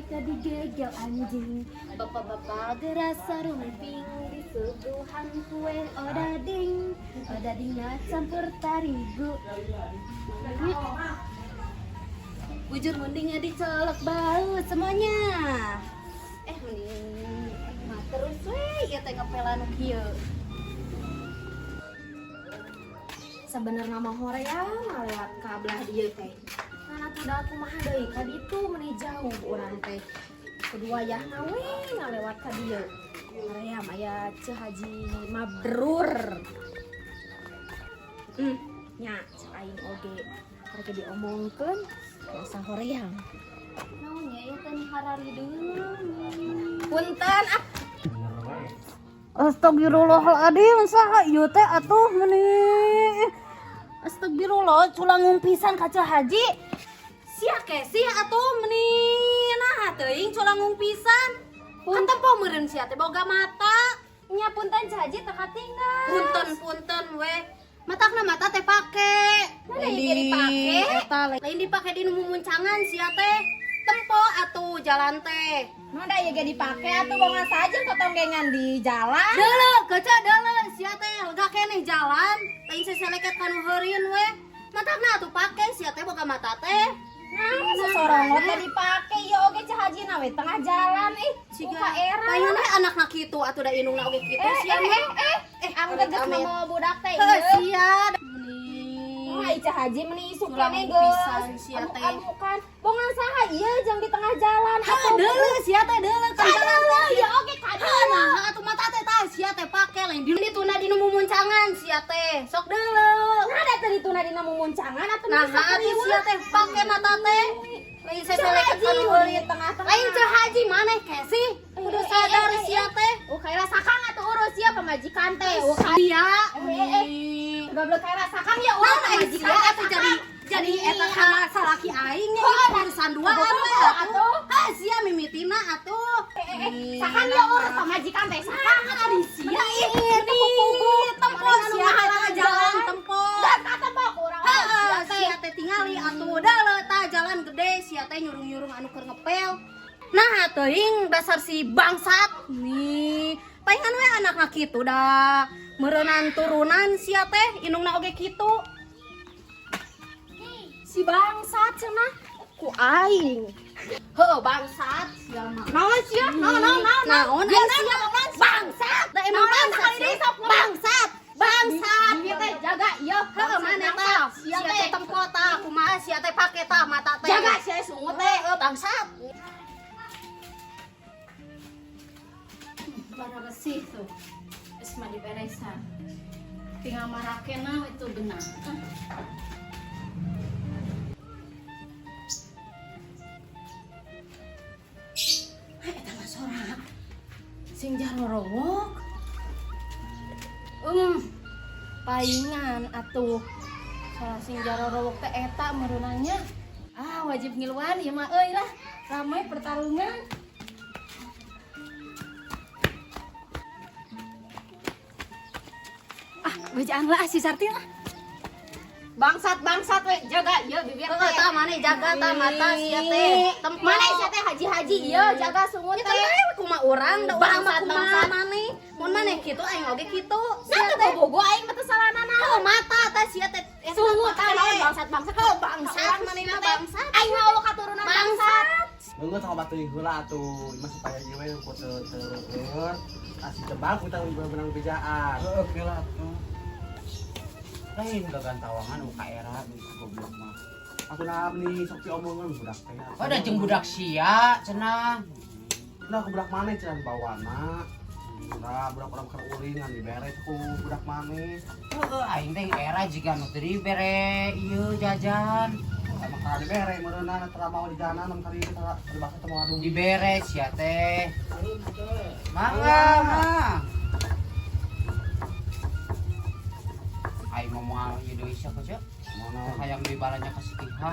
Mereka digegel anjing. Bapak-bapak gerasa rumping, disuguhan kue odading. Odadingnya campur tarigu. Bujur mundingnya dicolok bau semuanya. Mending mah terus we ieu teh ngepelan nu kieu. Sebenarnya mah hoream lewat ka belah dieu teh. Nah, atuh da kumaha deui ka ditu meni jauh urang teh. Kedua yahna we ngalewat ka dieu. Hoream aya Ceu Haji Mabrur. Nya cek aing oge rek diomongkeun biasa hoream. Naon ya ieu teh hararideung. Punten ah. Astagfirullahaladzim, saha ieu teh atuh meni. Astagfirullah, culangung pisan ka Ceu Haji. Sia kesih atuh meni nah teuing culangung pisan. Kan tempo meureun sia teh boga mata. Nya punten Ceu Haji teu katinggal. Punten-punten we. Matakna mata teh pake. Mana ieu dipake? Eta lain dipake di nu mumuncangan sia teh. Tempo atuh jalan teh. Mana da ieu ge dipake atuh bongan saja totonggengan di jalan. Deuleu, kaca deuleu sia teh lega keneh jalan. Lain seseleket kanu heureun we. Matakna atuh pake sia teh boga mata teh. Nah, sesorongot teh dipake ieu oge Ceu Haji na we tengah jalan ih. Siga Ka era. Palingan we anakna kitu atuh da indungna oge kitu sia mah. Angger geus Amit. mau budak teh Heuh ieu. sia. Meni. Wah, Ceu Haji meni isuk Culangung keneh geus. pisan sia teh. Amukan. Bongan saha ieu jeung di tengah jalan Heuh deuleu sia teh deuleu kan jalan teh. Ieu oge ka Heuh nah atuh mata teh tah sia teh pake lain di dituna di nu mumuncangan sia teh. Sok deuleu. Nah, da teu dituna dina mumuncangan atuh Nah, atuh sia teh pake mata teh. Lain seseleket kanu heureun. tengah-tengah. Lain Ceu Haji maneh kesih. Kudu sadar sia teh. Oh, kaira sakang atuh urus sia pamajikan teh. Oh, Sia. Goblok kaira sakang ya urus Naon aing pamajikan sia teh atuh jadi eta kana salaki aing nya urusan duaan we Atuh. atuh. Ha sia mimitina atuh. Sakang ya urus pamajikan teh sakang. Ari sia ih tempo sia teh jalan tempo. Dan kata tempo kurang Heeh, sia teh tingali atuh deuleu tah jalan gede sia teh nyurung-nyurung anu keur ngepel. Nah teuing dasar si bangsat nih. Palingan we anakna kitu da meureunnan turunan sia teh indungna oge kitu. Si bangsat cenah ku aing. Heuh bangsat sia mah. Naon sia? Naon naon naon? Naon Naon sia? naon? Bangsat, da emang bangsat sia. Bangsat, bangsat. Ieu teh jaga ieu. Heuh maneh tah? Sia teh tempo tah kumaha sia teh pake tah mata teh. Jaga sia sungut teh. Heuh bangsat. Warna bersih tuh. Geus mah diberesan. Tinggal marakena itu benang. Eta mah sora. Sing jarorowok. Paingan atuh. Sora sing jarorowok teh eta meureunan. Ah, wajib ngiluan ieu mah euy lah. Ramai pertarungan. Ah, bejaan lah si Sarti lah. Bangsat bangsat we jaga ieu bibir Heuh teh. tah maneh jaga tah mata sia teh. Tempo. Maneh sia teh haji-haji ieu jaga sungut Ya teh. kan kumaha urang da urang mah Bangsat, kumaha bangsat. maneh. Mun maneh kitu aing oge kitu. Nah, Sia teu teh. bogo aing mah teu salahna Heuh mata tah sia teh. Sungut tah naon bangsat bangsat. Heuh bangsat maneh mah bangsat. Aing mah eueuh katurunan Bangsat. Geus sok batu heula atuh, mah supaya ieu we ku teu teu kasih jebak kita benang bejaan. Heeh, gila atuh. Lain gagan tawangan ka era goblok mah. Aku nah nih sok diomongan budak teh. Oh, da jeung budak sia cenah. Nah, aku budak maneh cenah bawana. Nah, budak orang keur ulingan dibere ku budak maneh. Heeh, aing teh era jiga nu teu dibere ieu jajan. Sama kali dibere meureunna teu mau di jalanan kali teu dibasa teu mau adu. Dibere sia teh. Mangga, mah. Aing ngomong ieu deui sia keceu. Mana? Hayang deui balanya ka si Kiha.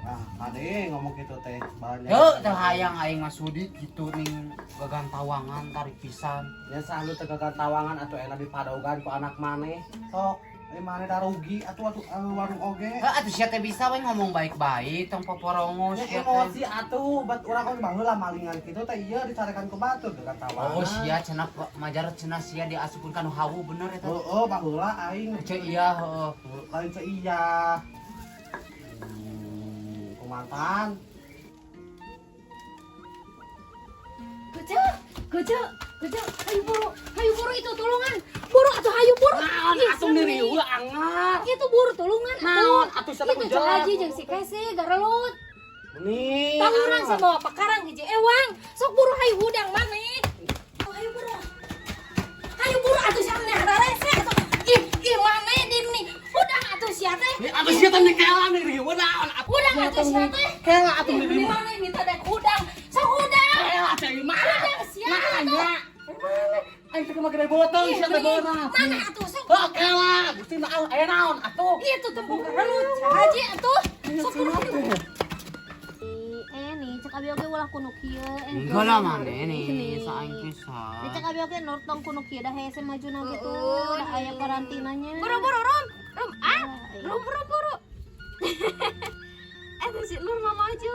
Nah, kade ngomong gitu teh balanya. Heuh, teu hayang aing mah sudi kitu ning gagan tawangan tarik pisan. Ya selalu tegagan tawangan atau enak dipadogan ku anak maneh. Sok. Mana da rugi atuh atuh warung oge. Heuh atuh sia teh bisa we ngomong baik-baik tong poporongos Ya, sia teh. emosi atuh bat urang kan baheula malingan kitu teh ieu dicarekan ku batur dekat tawangan. Oh sia cenah majar cenah sia diasupkeun ka nu hawu bener eta. Heeh, baheula aing. Ceu iya heuh. Lain ceu iya. Kumantan. Gece, gece, gece, hayu buru itu tulungan. Buru atuh hayu buru. Naon atuh diri eueuh angar. Itu buru tulungan atuh. Naon atuh sia teh Itu Ceu Haji jeung si Kesi garelut. Nih. Tawuran sama bawa pakarang hiji ewang. Sok buru hayu hudang maneh. Hayu buru. Hayu buru atuh sia maneh hararese atuh. Ih, ih maneh dim nih. Hudang atuh sia teh. Nih atuh sia teh kela nih riweuh naon atuh. Hudang atuh sia teh. Kela atuh Ih, diri. maneh minta dek hudang. Sok hudang. Kela cai mah. Hudang sia atuh. Nanya. Aing teh kumaha gede beuteung sia teh beurang. Mana atuh sok. Heuh kela, Gusti naon aya naon atuh. Itu tembung garelut Ceu Haji atuh. Sok buru hayu. Nih cek abi oge ulah kuno kieu. Enggak lah maneh nih saing pisan. Cek abi oge nortong kuno kieu dah hese majuna gitu. Dah aya karantinanya. Buru-buru Rom. Rom ah. Rom buru buru. Si Nur mau maju.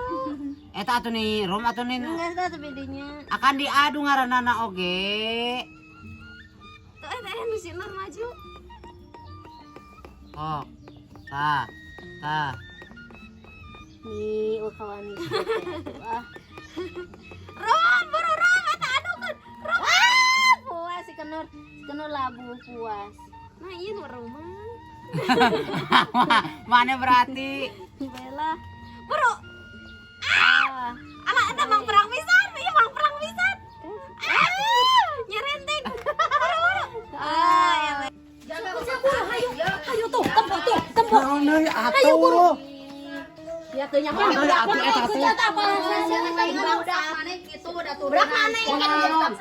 Eta atuh nih, Rom atuh nih. Enggak tah bedanya. Akan diadu ngaranana oge. Tuh eta si Nur maju. Oh. Tah. Tah. Nih, kawan ah. Rom, buru Rom, eta adukeun. Rom. Ah, puas si Kenur. Si Kenur labu puas. Nah, iya nu Rom. Mana berarti? Bella. Buru. Ah. Alah, eta mang perang pisan, ieu mang perang pisan. Ah, nyerenteng. Buru, buru. Ah, ya. Sok buru hayu. Hayu tuh, tempo tuh, tempo. Naon deui atuh. Ya teu nyaho Naon deui atuh eta teh. Eta apa? Budak maneh kitu da turunan. Budak maneh kan.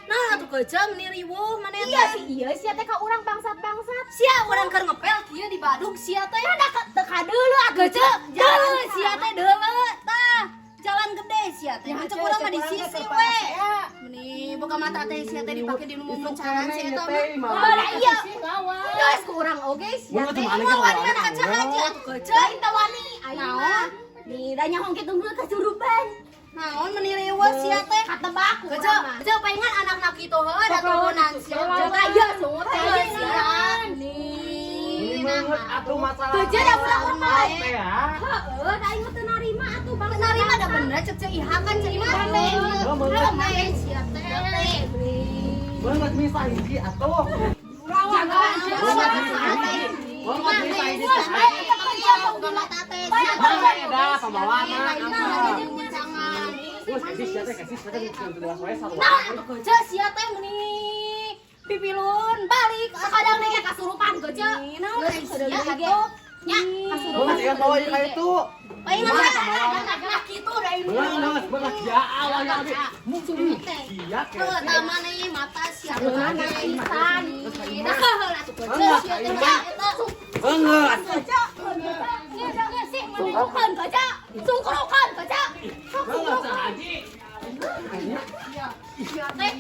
Nah, atuh kejam nih riweuh maneh teh. Iya sih, iya sia teh ka urang bangsat-bangsat. Sia urang keur ngepel kieu di Badung sia teh. Ada teu kadeuleu atuh Gece, deuleu sia teh deuleu tah. Jalan gede sia teh. Cek urang mah di sisi we. Meni boga mata teh sia teh dipake di nu muncangan si eta mah. Lah iya. Geus ku urang oge sia teh. Moal wani mana kaca haji atuh kece. Lain teh wani aing mah. Nih, da nyaho kitu geus kasurupan. Naon meni riweuh sia teh. Katebak ku Kece, urang mah. kece palingan anak-anak kitu heuh da turunan sia. Tah iya sungut teh Sia. Nih, Ini atuh masalah. Kece da budak urang mah. Teh ya. Heeh, da aing mah teu narima atuh bangsa. Narima da bener cek cek iha kan cek imah teh. Bener. Sia teh. Beungeut misa hiji atuh. Beungeut misa hiji. Beda pamawana. Wes kasih sia teh kasih sia teh teu dewasa we sarua. Nah, gece sia teh meni pipilun balik Sakadang deui kasurupan gece. Naon Geus sia sia atuh. Nya kasurupan. Beungeut ieu bawa ieu ka itu. Palingan anak kitu da ini. Beungeut beungeut ya Allah ya Abi. Sia Heuh, kese. tah maneh mata sia Maneh pisan. Nah, atuh gece sia teh eta. Beungeut. Sungkrukan gece. Sungkrukan gece. Beungeut Haji. Sia teh.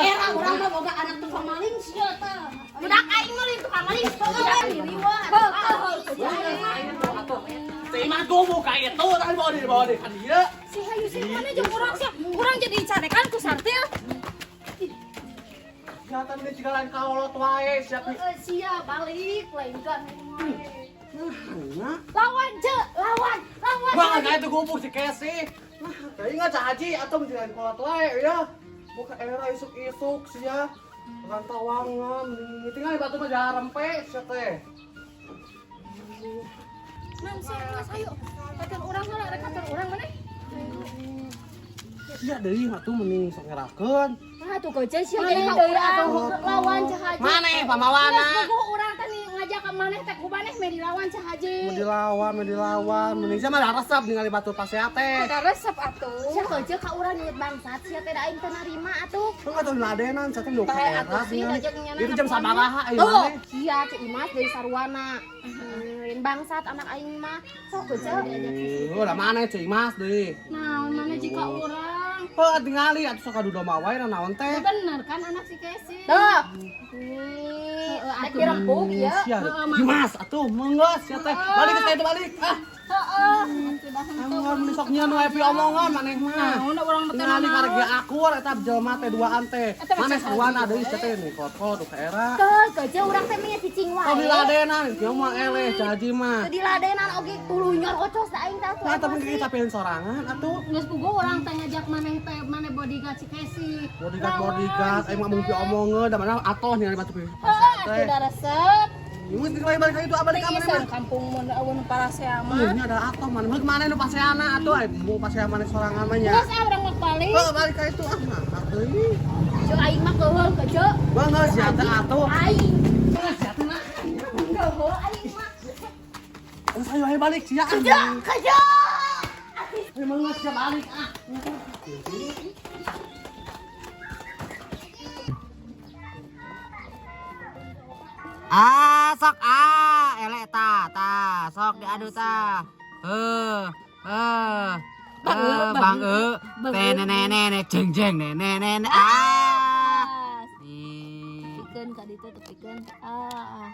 Era urang mah boga anak tukang maling sia teh. Budak aing mah lain tukang maling. Riweuh. Cai mah gomo ka itu tadi bawa di bawa di ka dieu. Si hayu sih mana jeung urang sia. Urang jadi dicarekan ku Sartil. Sia teh meni jiga lain kaolot wae sia teh. Heeh, sia balik lain kan. Nah, Lawan je, lawan, lawan. wah ka itu gubuk si Kesi. Nah, teh ingat Cak Haji atuh meni lain kolot wae ya. Buka era isuk-isuk sia. Bukan tawangan, tinggal batu mah jarempe sia teh. Nan sia geus hayu. Katon urang heula rek katon urang maneh. Sia deui atuh meni sok ngerakeun. Nah, tuh gece sia Maneh jadi ka deui urang. atuh lawan Ceu Haji. Maneh pamawana. Geus puguh urang teh nih ngajak ka maneh teh ku maneh meh dilawan Ceu Haji. Mau dilawan, mau dilawan, mending sia mah resep ningali batu pasea teh. Kada resep atuh. Sia gece ka urang nyebut bangsat sia teh da aing teu narima atuh. Lu nggak tahu ladenan, sia teh nu Bae atuh sih ningali. ngajak nyana. Itu jam sabaraha ayo Tuh, maneh. sia Ceu Imas dari Sarwana. Lain bangsat anak aing mah. Sok gece. Oh, lah maneh Ceu Imas deui. Naon maneh jika urang. Heuh tingali atuh sok adu domba wae naon teh. Bener kan anak si Kesi. Tuh. Nih, Heeh, Rek dirempuk ieu. Sia. Dimas atuh menggeus sia teh. Balik ke teh balik. Ah. Heeh, sudah henteu. Emang besok nyeun we pi omongan maneh mah. Naon da urang teh Tingali karek akur eta jelema teh duaan teh. Eta mah Maneh cek saruana deui sia teh nih kot-kot ka era. Teu, keje urang teh mah cicing wae. Tong diladenan kieu mah eleh caji mah. Teu diladenan oge tuluy nyorocos da aing teh atuh. Nah, tapi kita sorangan atuh. Geus puguh urang teh ngajak maneh teh maneh bodyguard si Kesi. Bodyguard bodyguard aing mah mung pi omongeun da mana atoh ningali batu pi. Heeh, atuh da resep. Geus balik balik ka itu balik ka maneh mah. Kampung mun eueun parasea mah. Ini ada atoh mana mah mana nu paseana atuh aing mau pasea maneh sorangan mah nya. Geus ah urang mah balik. Heuh balik ka itu ah nah teuing. Jo aing mah keuheul keje. Bang geus sia teh atuh. Aing. Geus sia teh nah. Keuheul aing mah. Geus ayo ayo balik sia. Keje, keje. Ayo mah geus sia balik ah. Ah, sok ah, elek ta, ta, sok diadu ta. Heuh, heuh. Bang e, te ne ne ne jeng jeng ne ne ne ah. Nih. Tepikeun ka ditu tepikeun. Ah.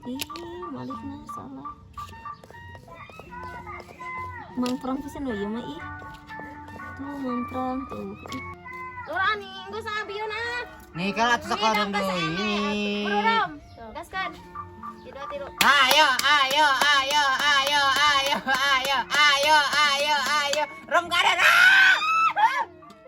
Ih, balikna salah. Mangprang pisan we ieu mah ih. Tuh mangprang tuh. Lurah nih, geus abieun ah. Nih kalau atuh sekolah deui. Buru Gaskan. Tidur tidur. Ayo, ayo, ayo, ayo, ayo, ayo, ayo, ayo, ayo. Rom kanan. Ah!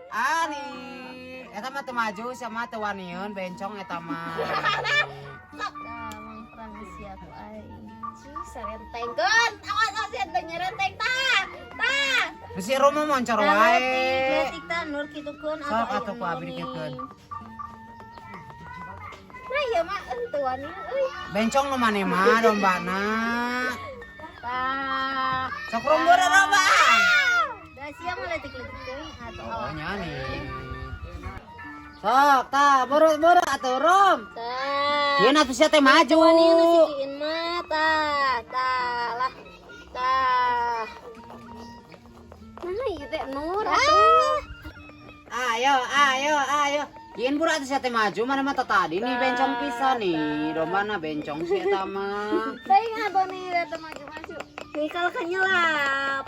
Ah nih, eta mah teu maju sama teu waniun bencong eta mah. Tah, mangprang sia ku aing. Cih, sarentengkeun. Awas awas ya teh nyerenteng tah. Tah. Bisi romo moncor wae. Leutik tah nur kitukeun Sok atuh ku abdi dikitukeun. Nah, ieu mah henteu wani euy. Bencong nu maneh mah dombana. Tah. Sok rombor domba. Da sia mah leutik-leutik teuing atuh Oh nya nih. Sok tah buru-buru atuh rom. Tah. Ieu atuh sia teh maju. Wani nu sikiin mah tah, tah lah. Tah. Nah, ieu teh Nur atuh. Ayo, ayo, ayo. Ieun buru atuh sia teh maju mana mah tadi nih bencong pisan nih. Dombana bencong sih eta mah. Teuing atuh nih teh maju-maju. Nih kalau nyelap.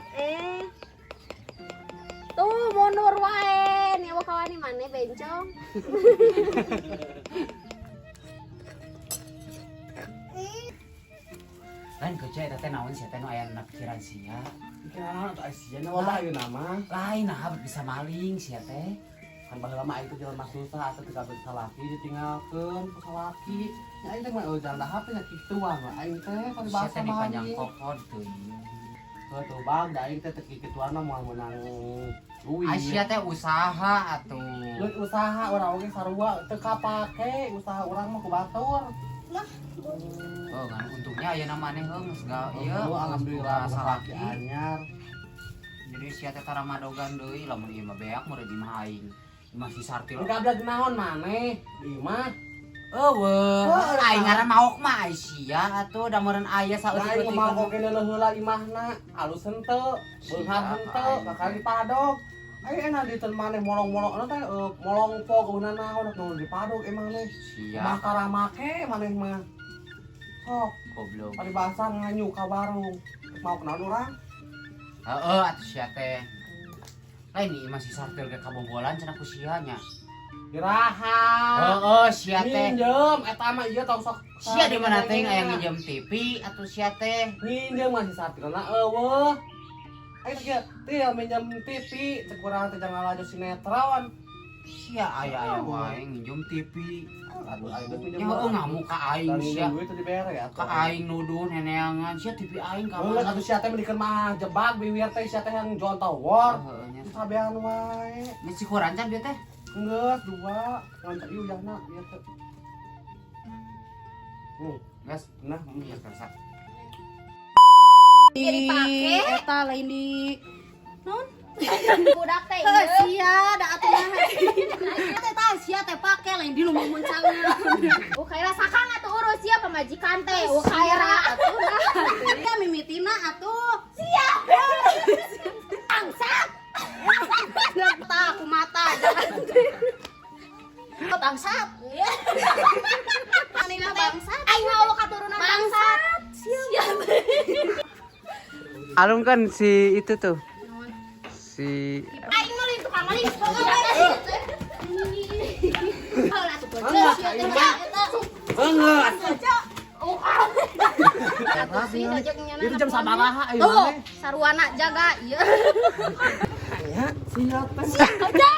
Tuh mundur wae, nih awak kawani maneh bencong. Lain kerja eta teh naon sia teh nu aya na pikiran sia. Pikiran atuh sia na wabah ayeuna mah. Lain nah bisa maling sia teh. Kan baheula mah aing teh jelema susah atuh teu kabeh salaki ditinggalkeun ku salaki. Nya aing teh mah jalan dahar teh nya kituan mah aing teh Sia paribasa teh dipanjang maling. kokod teuing. Heuh tuh bang, da aing teh teu kikituan mah moal meunang duit. Ai sia teh usaha atuh. Duit usaha urang oge sarua teu kapake usaha urang mah ku batur. Oh, kan untungnya ayeuna maneh heuh geus ga ieu. Heuh, alhamdulillah salaki salaki anyar. Jadi sia teh tara madogan deui lamun ieu mah beak meureun di imah aing. Imah si Sartil. Gablek naon maneh di imah? Eueuh, Heuh, aing ngaran maok mah ai sia atuh da meureun aya Aing saeutik-eutik. mah oge heula imahna, alus henteu, beunghar henteu, bakal dipadog. Aing enak di maneh molong-molong teh molong pog euna naon nu dipadog emang neh. Sia Bakar make maneh mah. Sok, goblok. paribasa nganyu ka warung. Mau kenaon urang? Heeh atuh sia teh. Lain ieu mah si Sartil ge kabobolan cenah ku sia nya. Iraha. Heeh sia teh. Minjem eta mah ieu tong sok. Sia di mana teh aya nginjem TV atuh sia teh. Minjem mah si Sartilna eueuh. Aing teh kieu, minjem TV cek urang teh jangan laju sinetron. Sia aya-aya wae nginjem TV. Aduh, aing geus minjem. Ya heueuh ngamuk ka aing sia. Duit teh dibere atuh. Ka aing nuduh neneangan sia TV aing ka Heueuh mana. atuh sia teh mendikeun mah jebak biwir teh sia teh yang jontowor. Heeh nya. Kabehan wae. Ini si kurancan dia teh. Geus dua, ngan ieu yahna ieu teh. Geus, Nah, iya kerasa. Dipake. Eta lain di non Budak teh Heuh ieu. sia da atuh mah. Teh tah sia teh pake lain di nu muncangan. Ukaira sakang atuh urus sia pamajikan teh. Ukaira atuh. Ya mimitina atuh. sia. Bangsat. Tah ku mata jangan. Alung kan si itu tuh. Si Aing mah lain tukang maling. Banget. Itu jam sabaraha ieu Tuh, maneh. saruana jaga ieu. Ya, sia teh. Sia kerja.